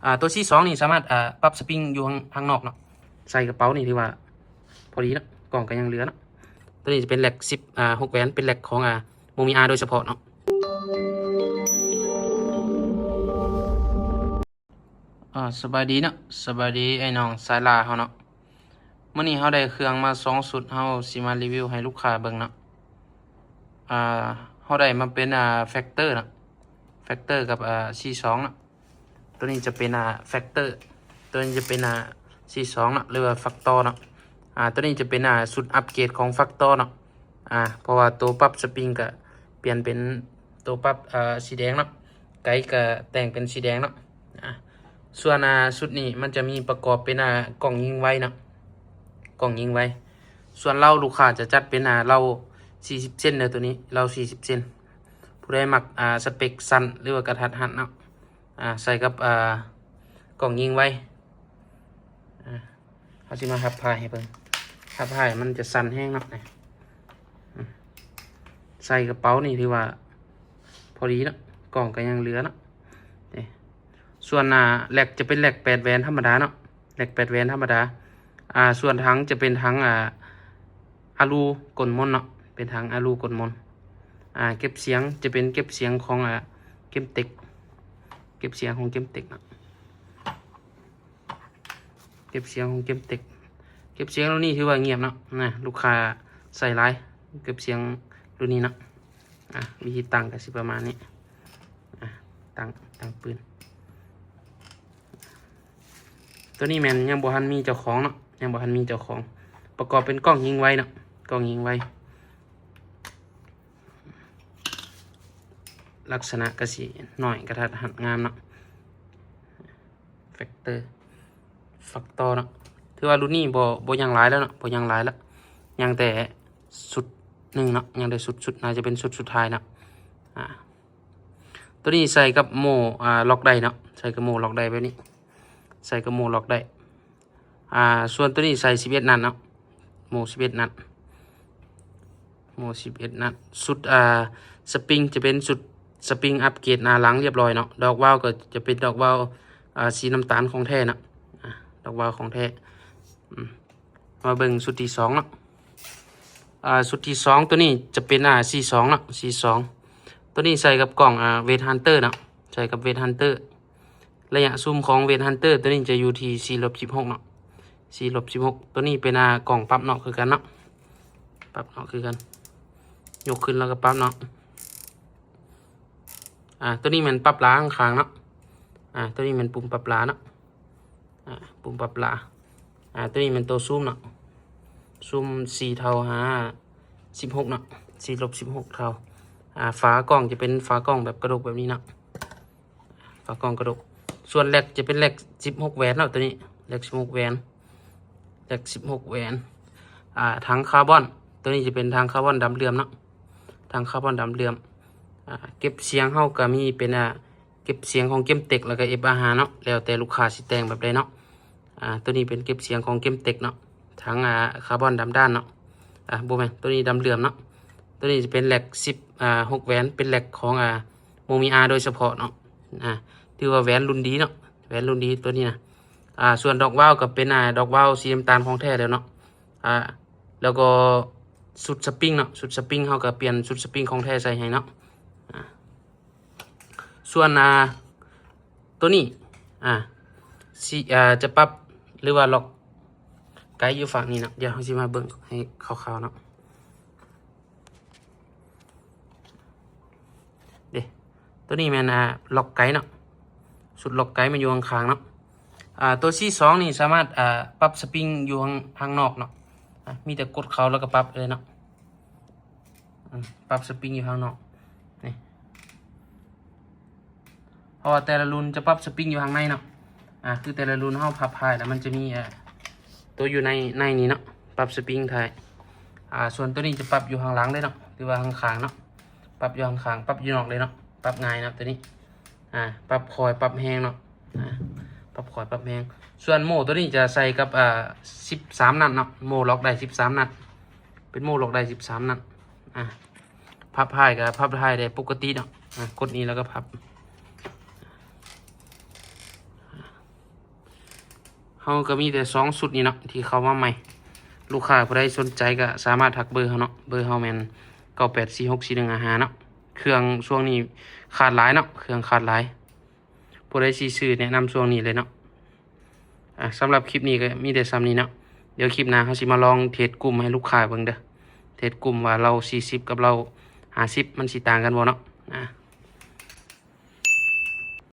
ອ່າ ຕົວ ຊີ ສອງ ນີ້ສາມາດ ອ່າ ປັບສະປຣິງຢູ່ທາງ ທາງນອກເນາະ ໃສ່ກະເປົານີ້ຖືວ່າພໍດີເນາະ ກ້ອງກໍຍັງເຫຼືອເນາະ. ຕົວນີ້ຈະເປັນແລັກສິບ ອ່າ ຫົກແຫວນ ເປັນແລັກຂອງ ອ່າ ໂມມີອາໂດຍສະເພາະເນາະ. ອ່າ ສະບາຍດີເນາະ ສະບາຍດີໄອ້ນ້ອງສາຍລ່າເຮົາເນາະ. ມື້ນີ້ເຮົາໄດ້ເຄື່ອງມາສອງຊຸດ ເຮົາຊິມາຣີວິວໃຫ້ລູກຄ້າເບິ່ງເນາະ. ອ່າ ເຮົາໄດ້ມາເປັນ ອ່າ ແຟັກເຕີເນາະ ແຟັກເຕີກັບ ອ່າ ຊີ ສອງ ເນາະ. ຕົວນີ້ຈະເປັນ ອ່າ ແຟັກເຕີ ຕົວນີ້ຈະເປັນ ອ່າ ຊີ ສອງ ເນາະ ຫຼືວ່າແຟັກເຕີເນາະ. ອ່າ ຕົວນີ້ຈະເປັນ ອ່າ ຊຸດອັບເກຣດຂອງແຟັກເຕີເນາະ. ອ່າ ເພາະວ່າໂຕປັບສະປຣິງກະປ່ຽນເປັນໂຕປັບ ອ່າ ສີແດງເນາະ ໄກກະແຕ່ງເປັນສີແດງເນາະ. ອ່າ ສ່ວນ ອ່າ ຊຸດນີ້ມັນຈະມີປະກອບເປັນ ອ່າ ກ້ອງຍິງໄວເນາະ ກ້ອງຍິງໄວ. ສ່ວນເລົາລູກຄ້າຈະຈັດເປັນ ອ່າ ເລົາສີ່ສິບເຊັນເດີ ຕົວນີ້ເລົາສີ່ສິບເຊັນ. ຜູ້ໃດມັກ ອ່າ ສະເປັກສັ້ນ ຫຼືວ່າກະທັດຮັດເນາະ ອ່າ ໃສ່ກັບ ອ່າ ກ້ອງຍິງໄວ. ອ່າ ເຮົາຊິມາພັບພາຍໃຫ້ເບິ່ງ ພັບພາຍມັນຈະສັ້ນແຮງເນາະ. ນີ້ ອືມ ໃສ່ກະເປົານີ້ຖືວ່າພໍດີເນາະ ກ້ອງກໍຍັງເຫຼືອເນາະ. ນີ້ ສ່ວນ ອ່າ ແລັກຈະເປັນແລັກແປດແຫວນທຳມະດາເນາະ ແລັກແປດແຫວນທຳມະດາ. ອ່າ ສ່ວນຖັງຈະເປັນຖັງ ອ່າ ອາລູກົນມົນເນາະ ເປັນຖັງອາລູກົນມົນ. ອ່າ ເກັບສຽງຈະເປັນເກັບສຽງຂອງ ອ່າ ເກມເຕັກ ເກັບສຽງຂອງເກມເຕັກເນາະ ເກັບສຽງຂອງເກມເຕັກ. ເກັບສຽງລຸ້ນນີ້ຖືວ່າງຽບເນາະ ນະ ລູກຄ້າໃສ່ຫຼາຍ ເກັບສຽງລຸ້ນນີ້ເນາະ. ອ່າ ວິທີຕັ້ງກະຊິປະມານນີ້ ອ່າ ຕັ້ງ ຕັ້ງປືນ. ຕົວນີ້ແມ່ນຍັງບໍ່ທັນມີເຈົ້າຂອງເນາະ ຍັງບໍ່ທັນມີເຈົ້າຂອງ. ປະກອບເປັນກ້ອງຍິງໄວເນາະ ກ້ອງຍິງໄວ. ລັກສະນະກະຊິນ້ອຍ ກະທັດຮັດ ງາມເນາະ. ແຟັກເຕີ ແຟັກເຕີເນາະ ຖືວ່າລຸ້ນນີ້ບໍ່ ບໍ່ຍັງຫຼາຍແລ້ວເນາະ ບໍ່ຍັງຫຼາຍແລ້ວ ຍັງແຕ່ຊຸດໜຶ່ງເນາະ ຍັງແຕ່ຊຸດ ຊຸດ ໜ້າຈະເປັນຊຸດສຸດທ້າຍເນາະ. ອ່າ ຕົວນີ້ໃສ່ກັບໂມ່ ອ່າ ລັອກໄດ້ເນາະ ໃສ່ກັບໂມ່ລັອກໄດ້ແບບນີ້ ໃສ່ກັບໂມ່ລັອກໄດ້. ອ່າ ສ່ວນຕົວນີ້ໃສ່ສິບເອັດນັດເນາະ ໂມ່ສິບເອັດນັດ ໂມ່ສິບເອັດນັດ. ຊຸດ ອ່າ ສະປຣິງຈະເປັນຊຸດສະປຣິງອັບເກຣດໜ້າຫຼັງລຽບຮ້ອຍເນາະ. ດອກວາວກໍຈະເປັນດອກວາວ ອ່າ ສີນ້ຳຕານຂອງແທ້ເນາະ ອ່າ ດອກວາວຂອງແທ້. ອືມ ມາເບິ່ງຊຸດທີສອງເນາະ. ອ່າ ຊຸດທີສອງ ຕົວນີ້ຈະເປັນ ອ່າ ຊີ ສອງ ເນາະ ຊີ ສອງ. ຕົວນີ້ໃສ່ກັບກ້ອງ ອ່າ ເວດຮັນເຕີເນາະ ໃສ່ກັບເວດຮັນເຕີ. ໄລຍະຊູມຂອງເວດຮັນເຕີຕົວນີ້ຈະຢູ່ທີ່ສີ່ລົບສິບຫົກເນາະ ສີ່ລົບສິບຫົກ. ຕົວນີ້ເປັນ ອ່າ ກ້ອງປັບເນາະ ຄືກັນເນາະ ປັບເນາະ ຄືກັນ ຍົກຂຶ້ນແລ້ວກໍປັບເນາະ. ອ່າ ຕົວນີ້ແມ່ນປັບຫຼາຂ້າງໆເນາະ ອ່າ ຕົວນີ້ແມ່ນປຸ່ມປັບຫຼາເນາະ ອ່າ ປຸ່ມປັບຫຼາ. ອ່າ ຕົວນີ້ແມ່ນໂຕຊູມເນາະ ຊູມສີ່ເທົ່າຫາສິບຫົກເນາະ ສີ່ລົບສິບຫົກເທົ່າ. ອ່າ ຝາກ້ອງຈະເປັນຝາກ້ອງແບບກະດົກແບບນີ້ເນາະ ຝາກ້ອງກະດົກ. ສ່ວນແລັກຈະເປັນແລັກສິບຫົກແຫວນເນາະ ຕົວນີ້ແລັກສິບຫົກແຫວນ ແລັກສິບຫົກແຫວນ. ອ່າ ຖັງຄາບອນ ຕົວນີ້ຈະເປັນຖັງຄາບອນດຳເຫຼື້ອມເນາະ ຖັງຄາບອນດຳເຫຼື້ອມ. ອ່າ ເກັບສຽງເຮົາກໍມີເປັນ ອ່າ ເກັບສຽງຂອງເກມເຕັກ ແລ້ວກໍ ເອັຟ ອາ ຫ້າ ເນາະ ແລ້ວແຕ່ລູກຄ້າຊິແຕ່ງແບບໃດເນາະ. ອ່າ ຕົວນີ້ເປັນເກັບສຽງຂອງເກມເຕັກເນາະ ຖັງ ອ່າ ຄາບອນດຳດ້ານເນາະ ອ່າ ບໍ່ແມ່ນ ຕົວນີ້ດຳເຫຼື້ອມເນາະ. ຕົວນີ້ຈະເປັນແລັກສິບ ອ່າ ຫົກແຫວນ ເປັນແລັກຂອງ ອ່າ ໂມມີອາໂດຍສະເພາະເນາະ ອ່າ ຖືວ່າແຫວນລຸ້ນດີເນາະ ແຫວນລຸ້ນດີຕົວນີ້ນະ. ອ່າ ສ່ວນດອກວາວກໍເປັນ ອ່າ ດອກວາວສີນ້ຳຕານຂອງແທ້ແລ້ວເນາະ ອ່າ ແລ້ວກໍຊຸດສະປຣິງເນາະ ຊຸດສະປຣິງເຮົາກໍປ່ຽນຊຸດສະປຣິງຂອງແທ້ໃສ່ໃຫ້ເນາະ. ອ່າ ສ່ວນ ອ່າ ຕົວນີ້ ອ່າ ຊິ ອ່າ ຈະປັບ ຫຼືວ່າລັອກໄກຢູ່ຝັ່ງນີ້ເນາະ ດຽວເຮົາຊິມາເບິ່ງໃຫ້ຄ່າວໆເນາະ. ເດ້ ຕົວນີ້ແມ່ນ ອ່າ ລັອກໄກເນາະ ຊຸດລັອກໄກມັນຢູ່ຂ້າງໆເນາະ. ອ່າ ຕົວ ຊີ ສອງ ນີ້ສາມາດ ອ່າ ປັບສະປຣິງຢູ່ຂ້າງ ຂ້າງນອກເນາະ ອ່າ ມີແຕ່ກົດເຂົ້າແລ້ວກໍປັບເລີຍເນາະ. ອືມ ປັບສະປຣິງຢູ່ຂ້າງນອກນີ້ ເພາະວ່າແຕ່ລະລຸ້ນຈະປັບສະປຣິງຢູ່ຂ້າງໃນເນາະ. ອ່າ ຄືແຕ່ລະລຸ້ນເຮົາພັບທ້າຍແລ້ວມັນຈະມີ ອ່າ ຕົວຢູ່ໃນ ໃນນີ້ເນາະ ປັບສະປຣິງທ້າຍ. ອ່າ ສ່ວນຕົວນີ້ຈະປັບຢູ່ຂ້າງຫຼັງເລີຍເນາະ ຫຼືວ່າຂ້າງໆເນາະ ປັບຢູ່ຂ້າງໆ ປັບຢູ່ນອກເລີຍເນາະ ປັບງ່າຍເນາະຕົວນີ້. ອ່າ ປັບຄ່ອຍປັບແຮງເນາະ ອ່າ ປັບຄ່ອຍປັບແຮງ. ສ່ວນໂມ່ຕົວນີ້ຈະໃສ່ກັບ ອ່າ ສິບສາມນັດເນາະ ໂມ່ລັອກໄດ້ສິບສາມນັດ ເປັນໂມ່ລັອກໄດ້ສິບສາມນັດ. ອ່າ ພັບທ້າຍກໍພັບທ້າຍໄດ້ປົກກະຕິເນາະ ອ່າ ກົດນີ້ແລ້ວກໍພັບ. ເຮົາກໍມີແຕ່ສອງຊຸດນີ້ເນາະ ທີ່ເຂົ້າມາໃໝ່. ລູກຄ້າຜູ້ໃດສົນໃຈກໍສາມາດທັກເບີເຮົາເນາະ, ເບີເຮົາແມ່ນ ເກົ້າແປດສີ່ຫົກສີ່ໜຶ່ງຫ້າຫ້າ ເນາະ. ເຄື່ອງຊ່ວງນີ້ຂາດຫຼາຍເນາະ, ເຄື່ອງຂາດຫຼາຍ. ຜູ້ໃດຊິຊື້ແນະນຳຊ່ວງນີ້ເລີຍເນາະ. ອ່າ ສຳລັບຄລິບນີ້ກໍມີແຕ່ສ່ຳນີ້ເນາະ. ດຽວຄລິບໜ້າເຮົາຊິມາລອງເທຣດກຸ່ມໃຫ້ລູກຄ້າເບິ່ງເດີ. ເທຣດກຸ່ມວ່າເລົາສີ່ສິບກັບເລົາຫ້າສິບ ມັນຊິຕ່າງກັນບໍ່ເນາະ. ອ່າ